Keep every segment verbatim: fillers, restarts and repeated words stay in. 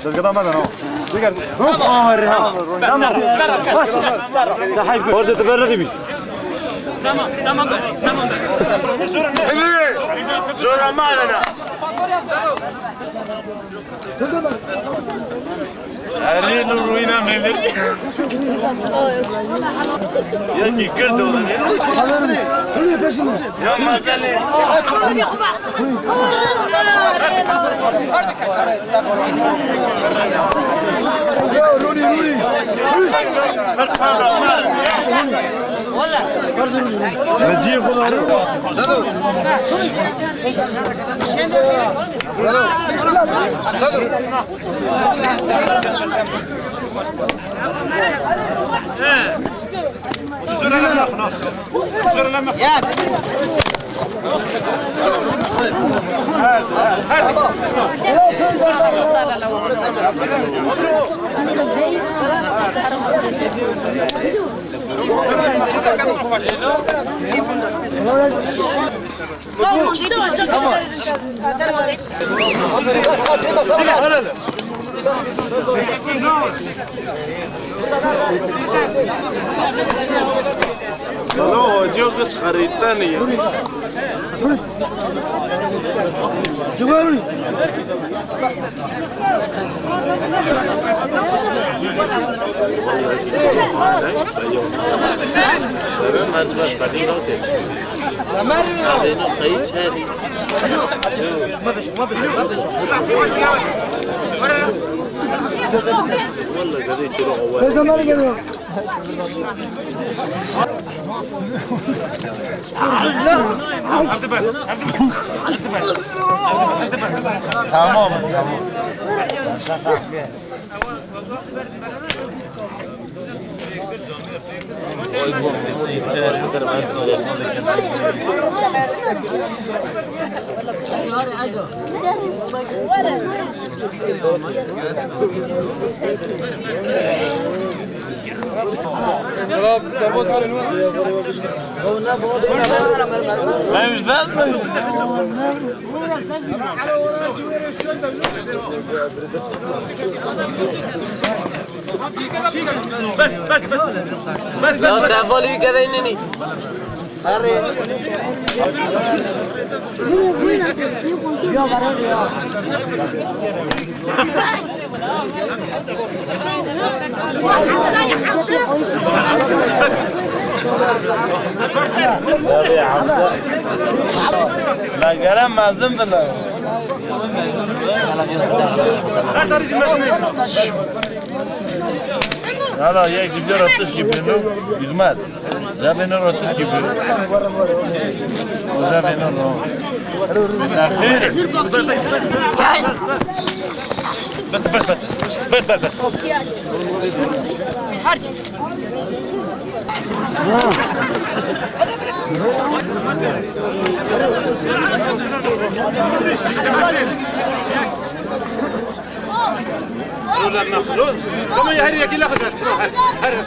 Dezgeda me de no. Diger. Tamam. Tamam. Tamam. Orada teberredi bi. Tamam, tamam, tamam. Zor ama. Erê nûrûyîna mêlê. Yekî gird o. Ya mazalê. Veciyê xwe dare. Salo hocî bes xerîtanî ye. Tamam, tamam. La tevalî gereynî. La gere mezin bila. Hala yek ji bir atış gibi, yüzmez. Cevene rotuz gibi. Cevene ro. Bes, bes, bes. Bes, bes, bes. Tamam ya, her yekî laf eder. Her, her.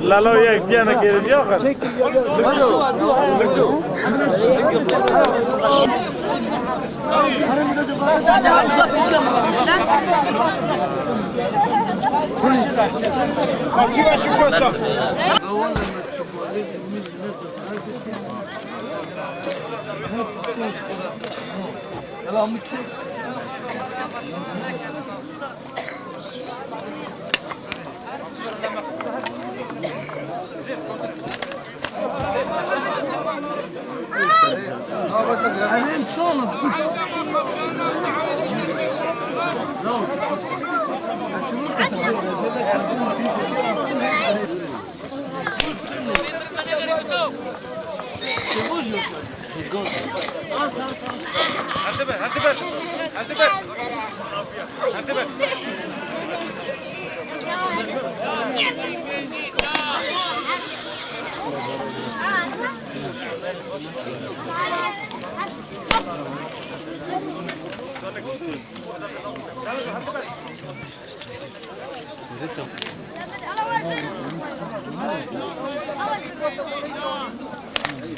Lalo yek diye ne kere diye.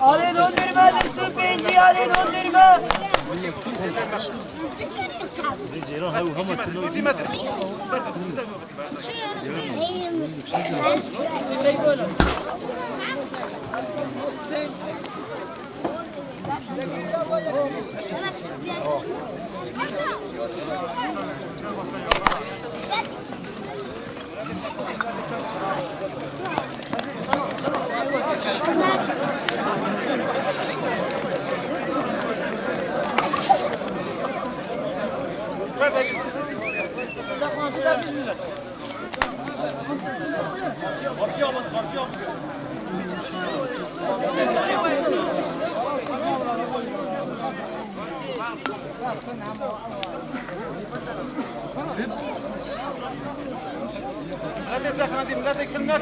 Alê dondurma, dest û pêncî, alê dondurma. Hadi sakın, hadi millet ekilmek.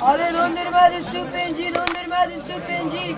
Alê dondurma, dest û pêncî, dondurma, dest û pêncî.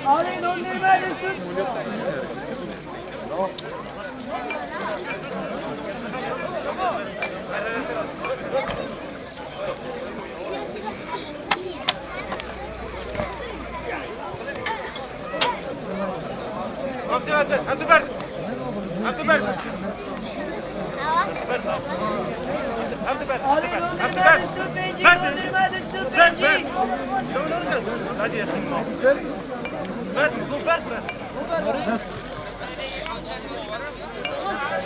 Alê dondurma, dest û Hadi ber. Hadi ber. Hadi ber. Hadi ber. Hadi ber. Hadi ber. Hadi ber. Hadi ber. Hadi ber. Hadi ber.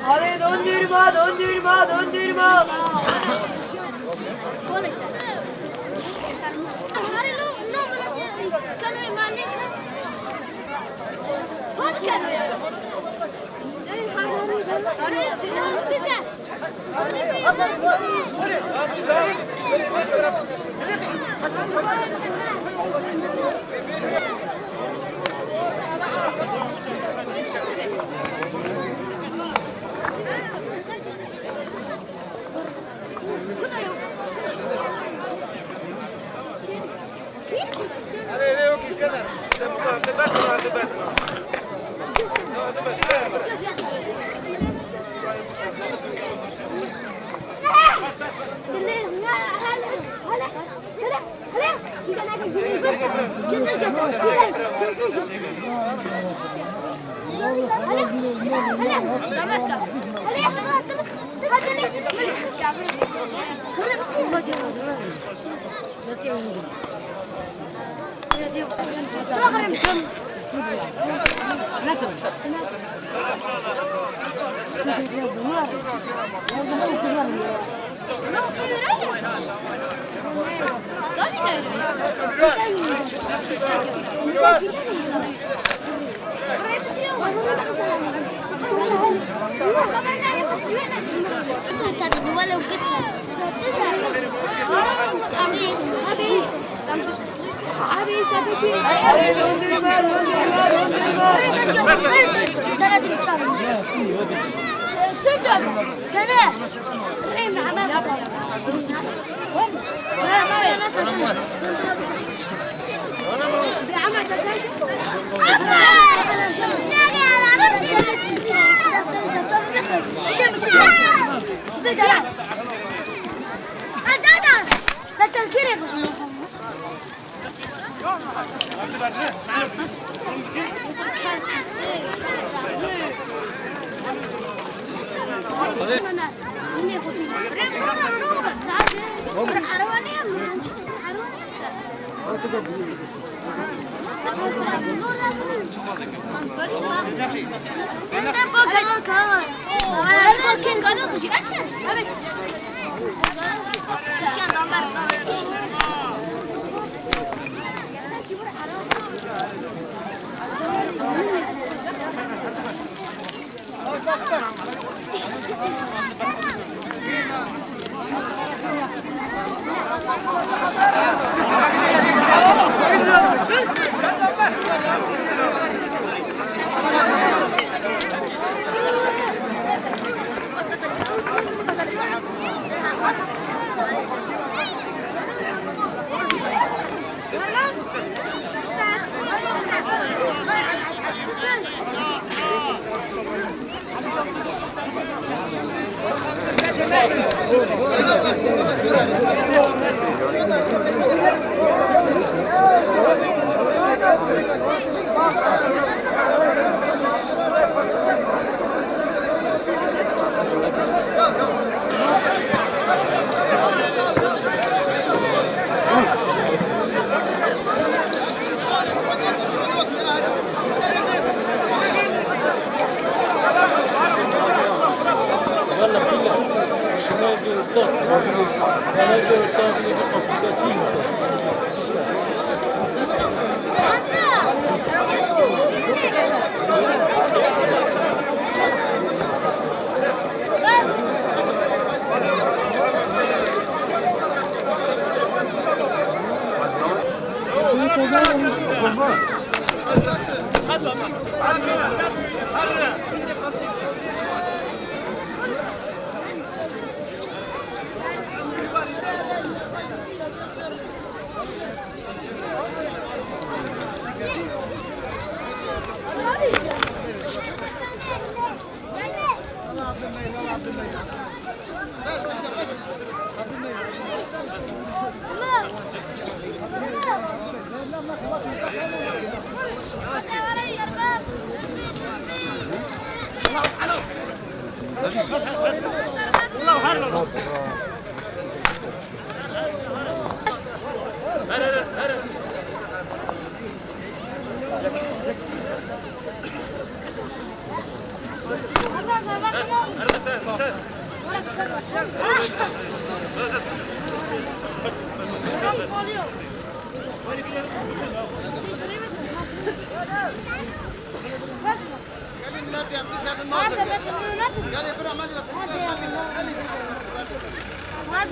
Hadi dondurma, dondurma, dondurma.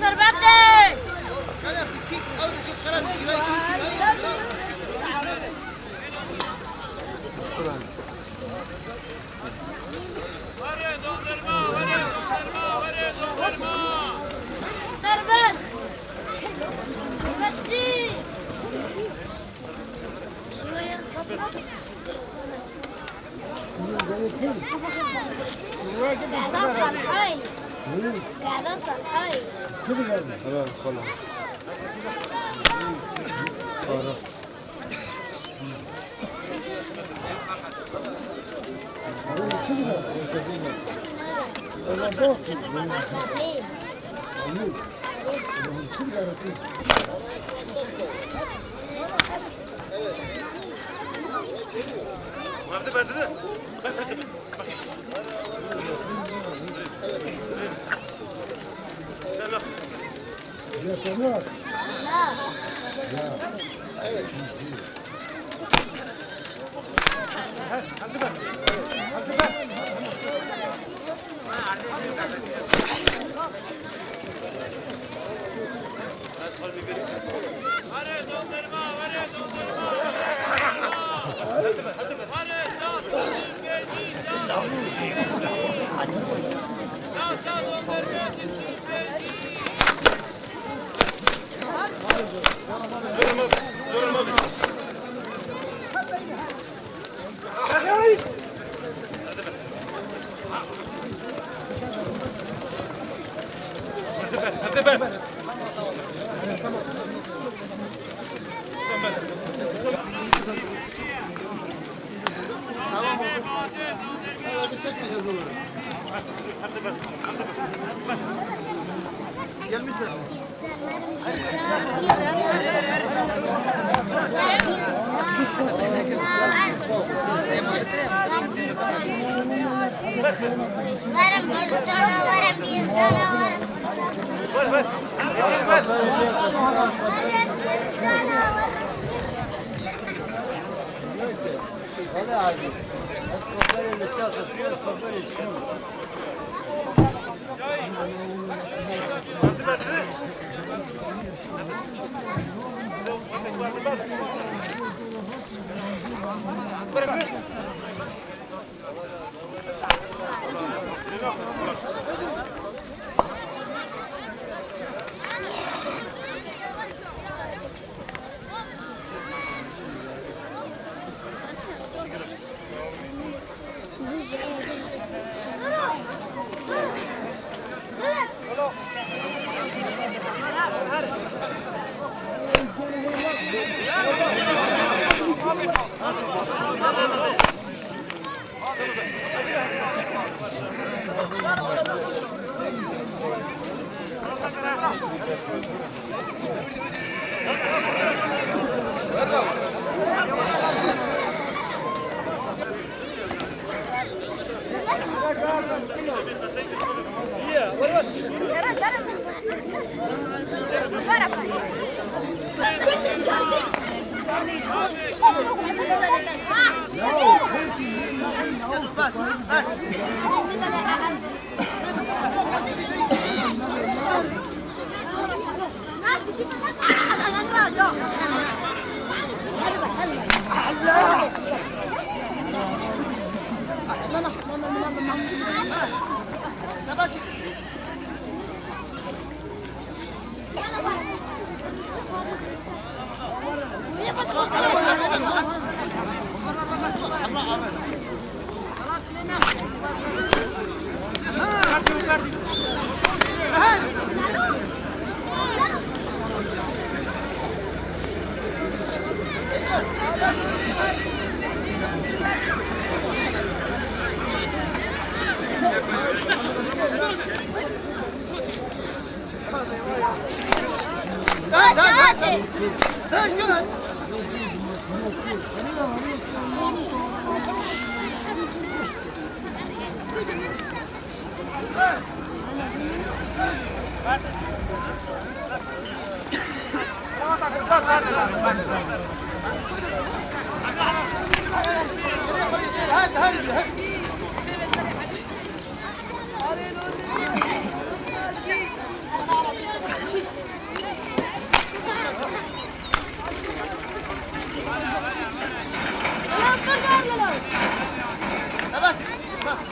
Şerbetê! Gelmişler. Bas.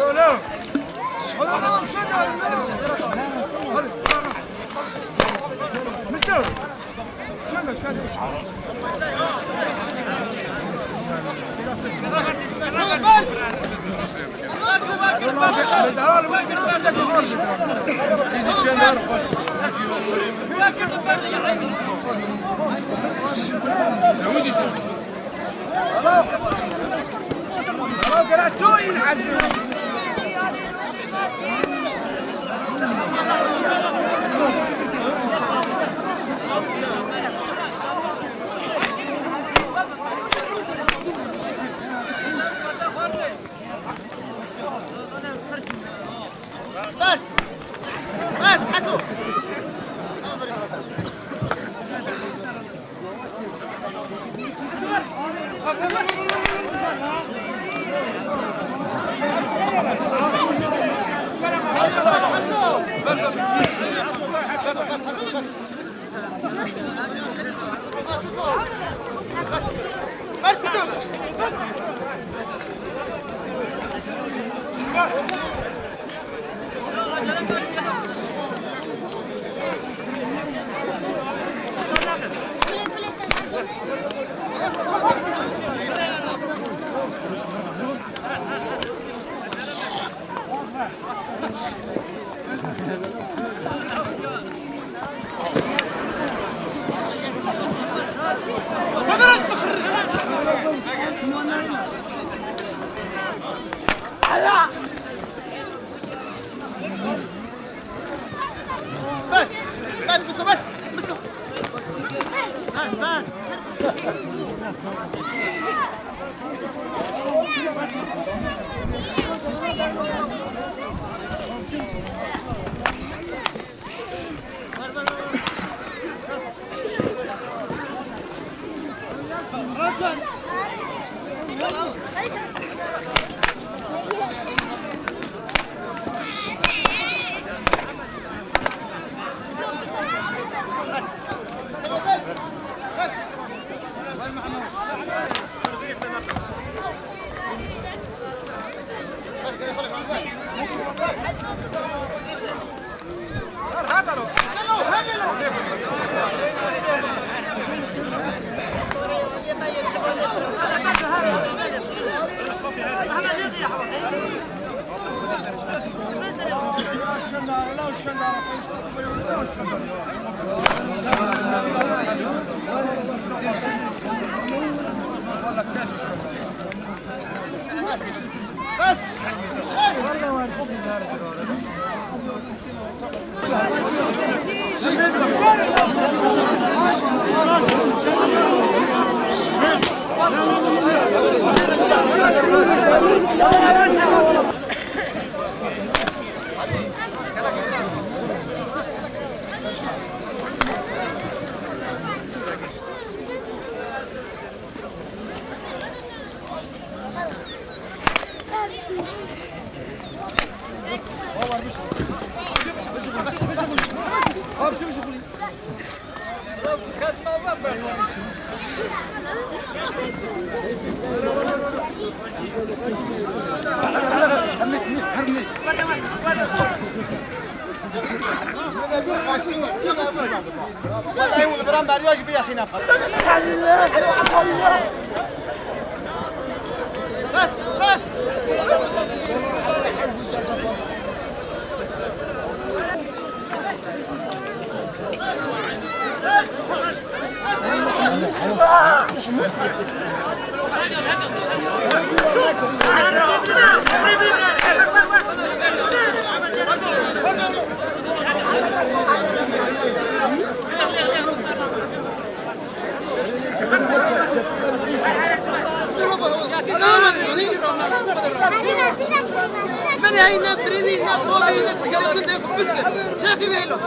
Öyle. Hadi, hadi, hadi. Mister. Wellahî hûn li vir an beriya jî biyexîne. Bes, bes. Min hey ne birînî, ne bavê, ne tişkilê gundê xwe pirs kir. Çaxî wê lo.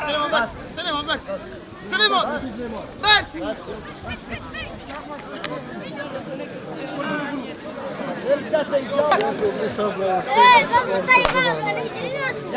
Süleyman, bak. Süleyman, bak. Süleyman! Ber! Hey, ben buradayım ha, beni görüyorsun.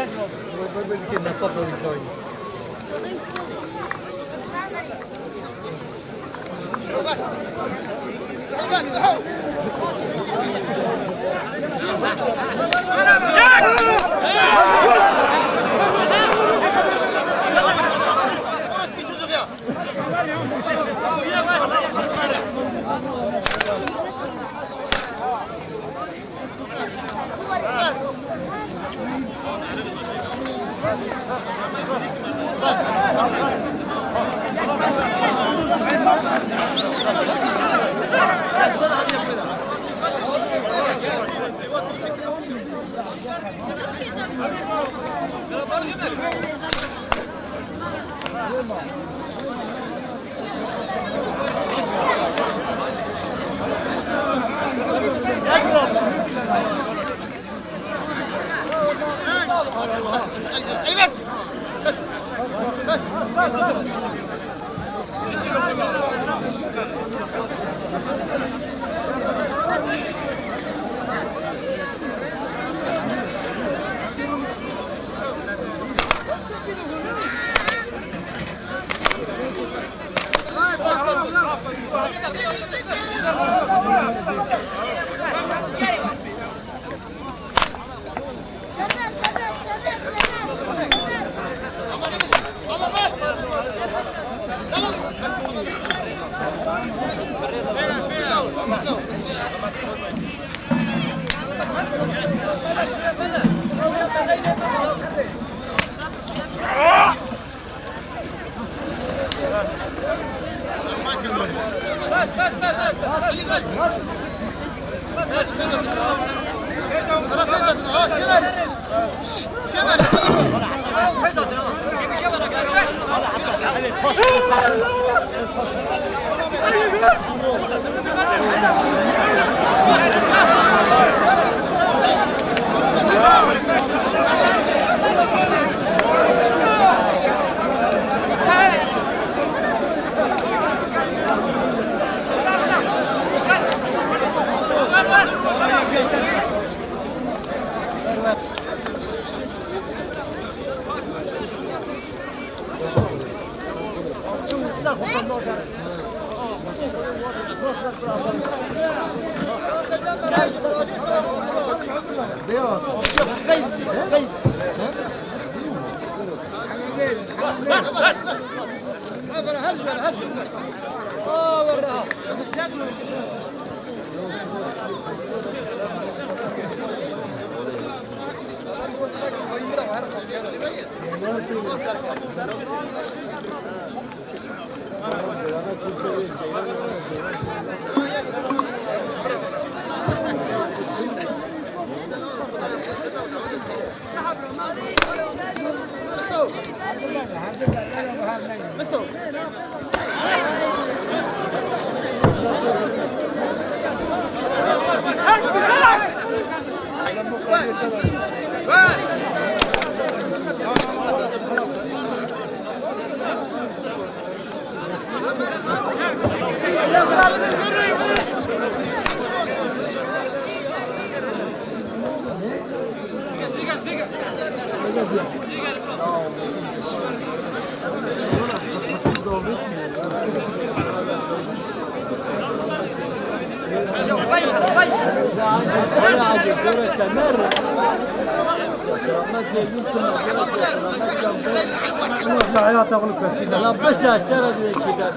Hayata bunu kaçırdı. La bes ya, işte, hadi, işte, bes.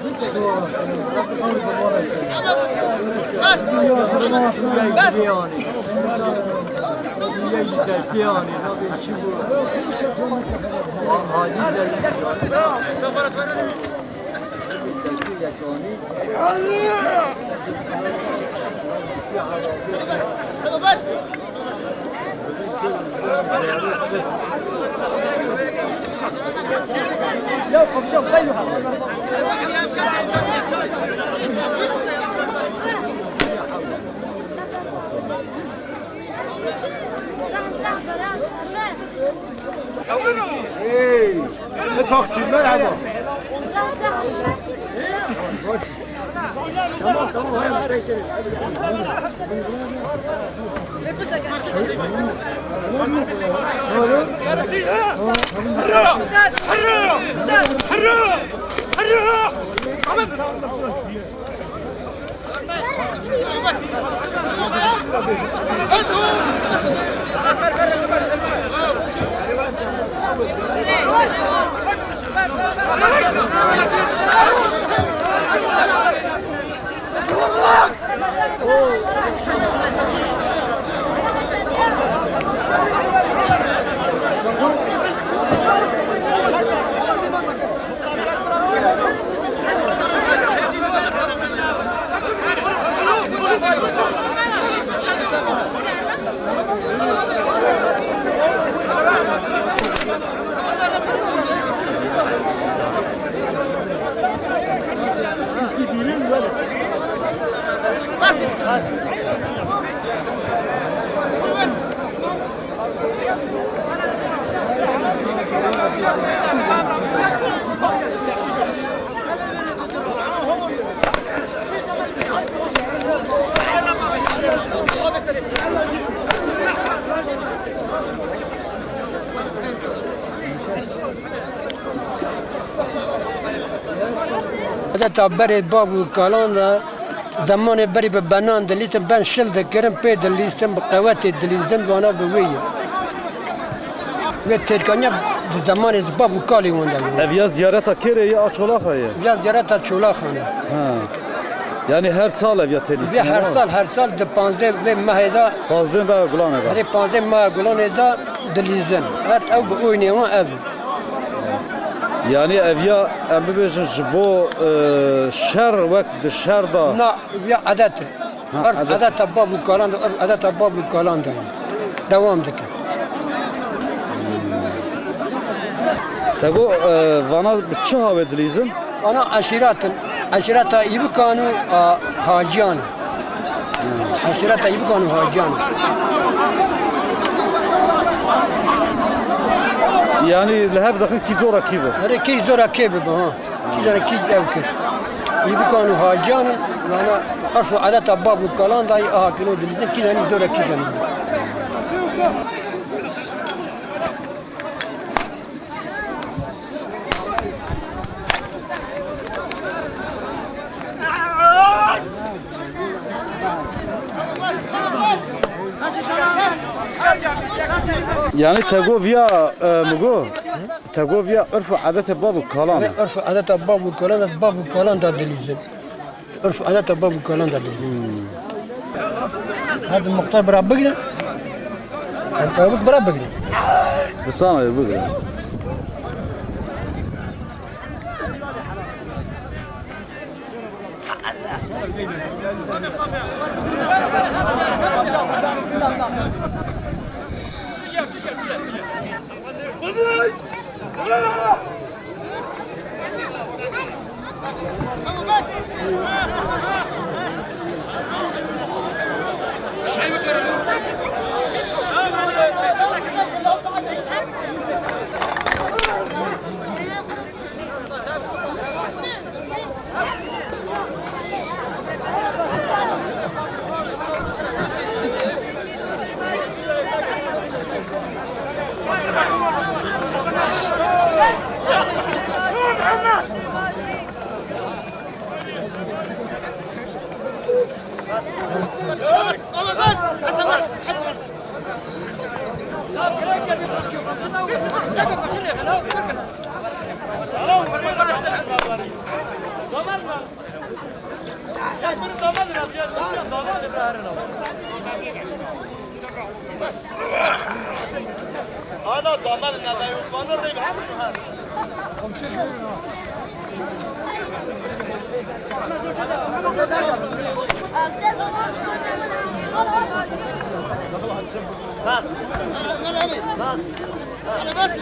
Bes. Bes. Bes. Bes. Hey, ne takdirler ama. Tamam, tamam, hayır, sen şey. Heta berê bav û kalan de zemanê berî bi benan dilîzin, ben şil dikirin, pê dilîzin, bi qewetê dilîzin, vana bi wê ye. Wê têrkaniya di zemanê bav û kalê wan de ye. Ev ya ziyareta kê re ye, a Çolaxa ye? Ya ziyareta Çolaxan e. Ha. Yani her sal ev ya têlîstin? Vê her sal, her sal di panzdeh vê mehê de. Panzdeh meha Gulanê de. Herê panzdeh meha Gulanê de dilîzin. Her ew bi oynê wan ev. Yani ev ya, em bibêjin, ji bo, e, şer, wek di şer de. Na, ya edet e. Ha, Urf edet. Edeta bav û kalan de, urf edeta bav û kalan de ye. Dewam dike. Te got, e, vana bi çi hawê dilîzin? Ana eşîretin, eşîreta Îbikan û, a, Haciyan. Eşîreta Îbikan û Haciyan. Yani li hev dixin kî zora kî bi? Herê kî zora kê bibe, ha. Kî zora kî ev kir. Îbikan û Haciyan, yani urf û edeta bav û kalan dayî aha kino dilîzin, kî zanî zora kî zanî. Yani te got viya, e, mi got, te got viya urf û edetê bav û kalan e. Urf û edeta bav û kalan e, bav û kalan da dilîzin. Urf û edeta bav û kalan da dilîzin. Hadi muxtar bira bigrin. Hadi bira bigrin. Bisana bigrin. Ana, damat ne be, yok, bana rey be. Bas. Bas. Bas.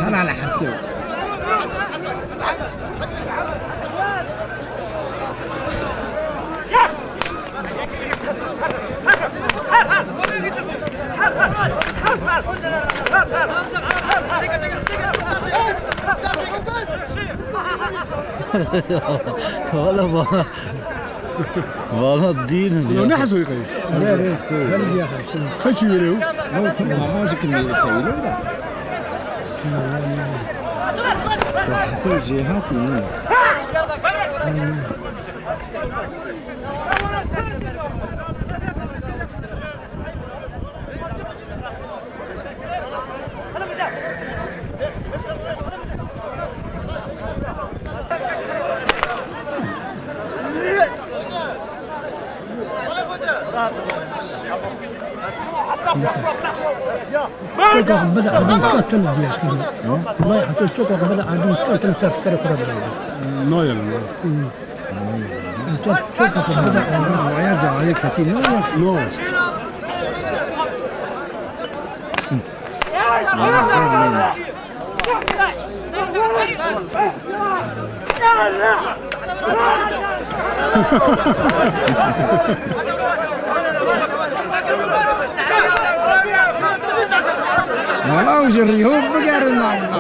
أنا على حسب. Valla bana, bana değil. Ya ne hazır kayı? Kaç yürüyor? Ama azıcık yürüyor. Hazır cihat mı? Çok akım bada adın sıkıntı diye. Vay, hatta çok akım bada adın sıkıntı, sen sıkıntı. No, yani. Çok, çok akım bada. Maya cahil kesin ne var? No. Wala ew ji rîhov bigerin navna.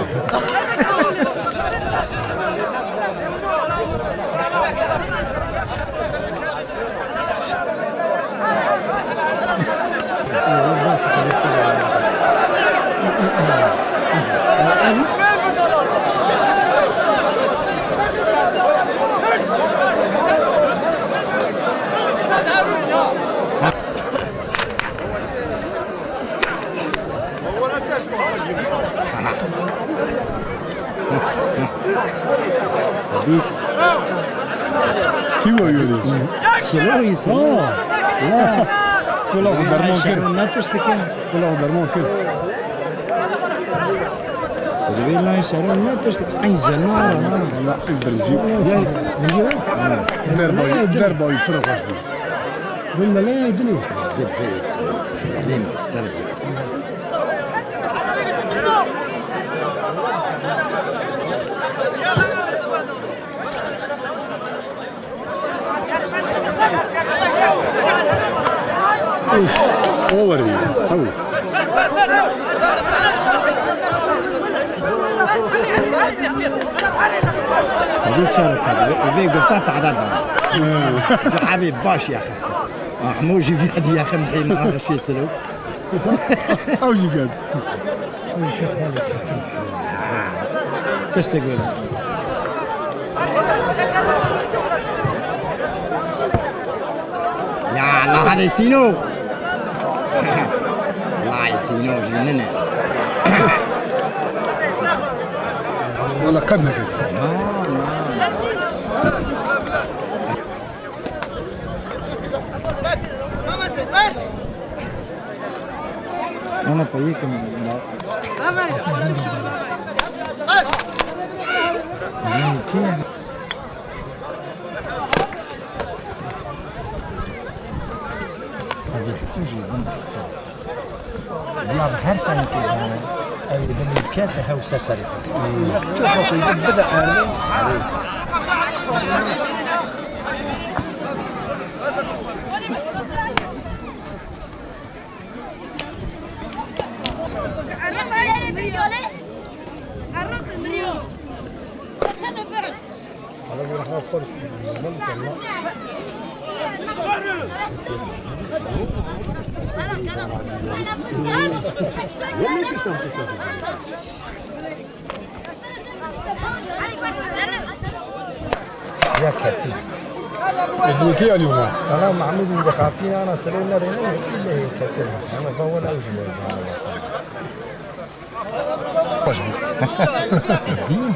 Kî we yûrî? Şiroyî, şiro. Aa. Ya. Kula xwe derman kir. Ne tişt dikin? Kula xwe derman kir. Divê lan şero ne tişt dikin? Eyn zenar, ha. Wala eyn birincî. Ya, birincî. Derbayî, derbayî pir xweş bû. Bin meleya dinê. Dibê. Dibê master. Over. Ew. Vê çarek hebe, vê gota tada da. Hı. Abi baş ya. Ahmo jî vî hediya xem hê nahre şê silo. Ew jî gel. Tiştek wê. Ya, la hadi Sîno. La Sîno jî nine. Wala qet neket. Ana payê kim. Hadi, hadi, hadi. Bunlar her tane tezahürat. Ew ê dimî piyete hew ser serê xwe. Ço xwe xwe bide erdê. Ya ketî. Dûtî alî wana. Ana Mahmûd û dixafî ana serê nerê ne, îlle ketî. Ama bawal ew jî ne. Baş bû. Dîn.